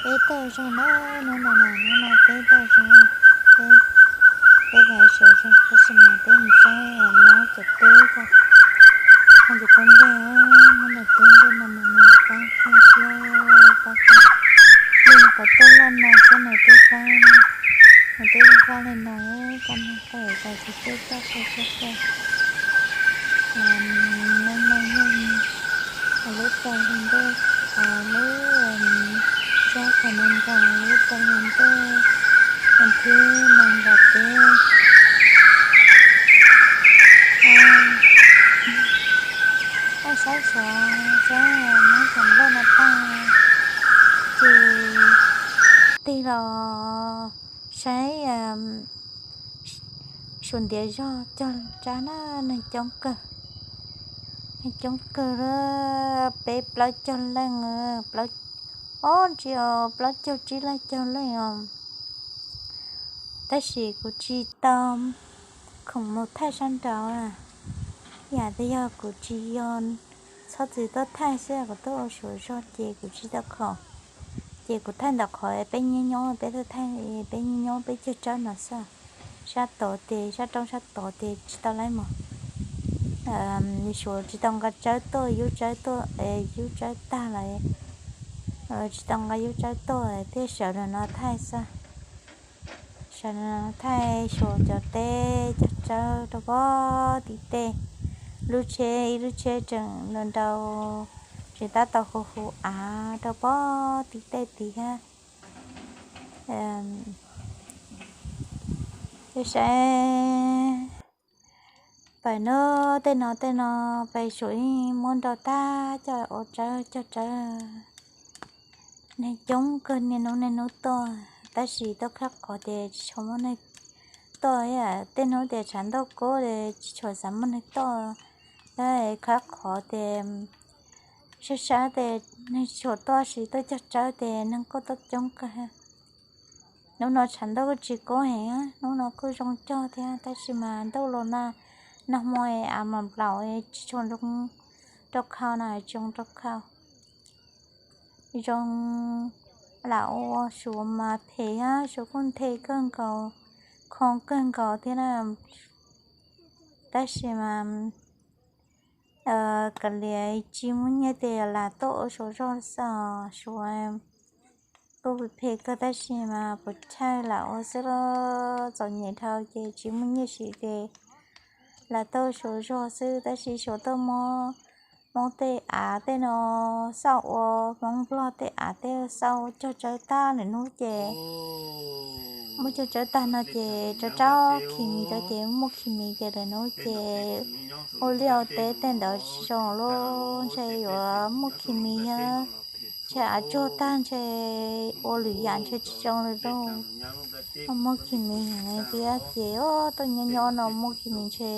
Peb toj zog na, hnub no na, hnub no peb toj zog, peb, peb pais sawv zog, tab sis mas peb mus saib mob cov teb ko, cov teb nplej, hnub no teb nplej no mas nws qab kawg thiab, qab kawg. Nplej qhov toj loj no xwb nws twb qab, nws twb qab li no, koj no koj yuav tau tsis teb toj kawg kawg kawg. Neej neej yeej lub taug hli ntej, lub sab qhov nees nkaum lub taug hli ntej, vas thib nees nkaum peb. Koj saib saib, muab cov nplej no tag, ces tig los saib Suav ntiav zog cog tsab na, neeg coob kawg, neeg coob kawg, peb plaub caug leej, plaub, ob ntsis plaub caug tsib leej caug leej os. Tab sis kuv tsis tau khoom mus thaij sab nraud, yam twg yog kuv tsis yog txhob txwm tuaj thaij xwb, kuv tuaj ua Suav zog ces kuv tsis tau khoom. Ces kuv thaij ntawm qhov peb nyob nyob, peb tuaj thaij peb nyob nyob peb cog tsawb no xwb. Sab tod ces sab roob sab tod ces tsis tau laib mus. Suav tsis tau nqa tsawb tuaj, yub tsawb tuaj, yub tsawb tag lawm, tsis tau nqa yub tsawb tuaj thiaj sawv no thaij xwb. Sawv no thaij Suav cov teb cog tsawb rau pob tim tej. Lub tsheb, ib lub tsheb tseem nrau nrau, tseem tab tom hu hu av rau pob tim tej tid thiab. Peb saib pais no, tej no tej no pais Suav yeej muab nrau tag coj ua tsawb cog tsawb. Neeg coob kawg, niaj hnub niaj hnub tuaj, tab sis tuaj khab qhov ces tsis tshua muaj neeg tuaj. Tej hnub tias tshav ntuj kub ces tsis tshua xav muaj neeg tuaj, tab khab qhov ces sab sab ces neeg tsis tshua tuaj, sis tuaj cog tsawb ces neeg kuj tuaj coob kawg. Hnub no tshav ntuj kuj tsis kub heev, hnub no kuj zoo cog thiab, tab sis mas ntuj los na, nag hmo av mas nplaum tsis tshua zoo rau khau na, tsis zoo rau khau. Zoo lam ua Suav mas phem thiab, Suav kuj nthe kawg nkaus, khoo kawg nkaus thiab na. Tab sis mas kav liam tsis muaj nyiaj ces lam tuaj ua Suav zog xwb os. Suav kuj phem kawg tab sis mas puas chawj lam ua xwb los txom nyem dhau ces tsis muaj nyiaj siv ces lam tuaj ua Suav zog xwb. Tab sis Suav tuaj muab Hmoob tej av tej no xauj ua, Hmoob Nplog tej av tej xauj cog tsawb tag lawm hnub ces muab cog tsawb tag no ces rau rau khi mis rau ces muaj khi mis ces lawm hnub ces ua liaj ua teb tej ntawd tsis zoo lawm, ntshe yuav muaj khi mis thiab, ntshe av tsuag tag ntshe ua lwm yam ntshe tsis zoo lawm lauj. Muaj khi mis heev thiab ces tuaj nyob nyob no muaj khi mis ntshe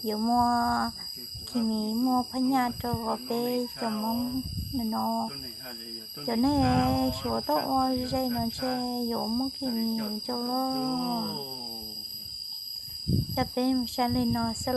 yuav muaj khi mis muaj phab nyaj rau peb cov Hmoob no. Cov neeg Suav tuaj ua ze no ntshe yuav muaj khi mis rau lauj. Coj peb mus saib li no xwb.